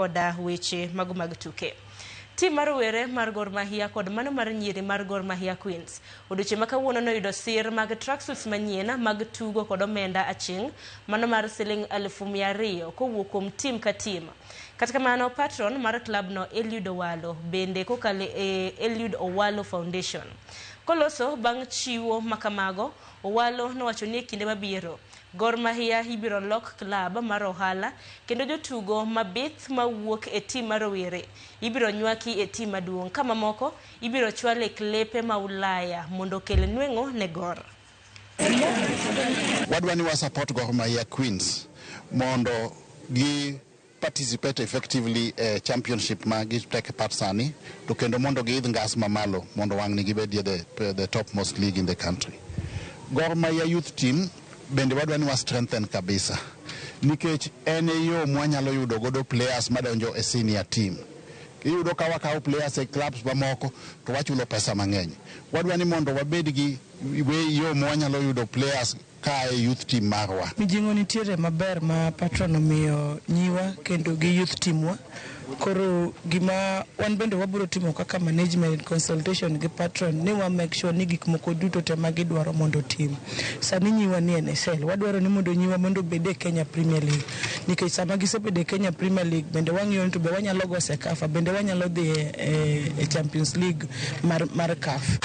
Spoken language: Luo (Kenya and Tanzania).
Koda weche mago mag tuke. Tim mar rowere mar Gor Mahia kod mano mar nyiri mar Gor Mahia Queens odiochieng' ma kawuono noyudo sir mag tracksuits manyien mag tugo kod omenda aching' mano mar siling 200,000 kowuok kuom tim ka tim. Kata kamano patron mar klabno Eliud Owalo bende kokalo e Eliud Owalo Foundation. Koloso bang' chiwo makamago, Owalo nowacho ni e kinde mabiro Gor Mahia ibiro lok klab mar ohala kendo jotugo mabith mawuok e tim mar rowere ibiro nywaki e tim maduong' ka mamoko ibiro chwal e klepe ma Ulaya mondo okel nweng'o ne Gor. Wadwa ni wa support Gor Mahia Queens mondo gi participate effectively e championship ma gi take part sani to kendo mondo giidh ngas mamalo mondo wang'ni gibedie the topmost league in the country. Gor Mahia youth team bende wadwa ni wa strengthen kabisa nikech en e yo mwanyalo yudo godo players madonjo e senior team. Iyudo ka wakawo players e clubs mamoko to wachulo pesa mang'eny. Wadwa ni mondo wabed gi yo mwanyalo yudo players ka e youth team marwa. Mijing'o nitiere maber ma patron omiyo nyiwa kendo gi youth team wa. Koro gima wan bende wabiro timo kaka management consultation gi patron ni wa make sure ni gik moko duto te ma gidwaro mondo otim. Sani nyiwa ni NSL, wadwaro ni mondo nyiwa mondo obed e Kenya Premier League. Nikech sama gisebedo e Kenya Premier League bende wang'iyo ni to be wanyalo go CECAFA, bende wanyalo dhi e Champions League mar CAF.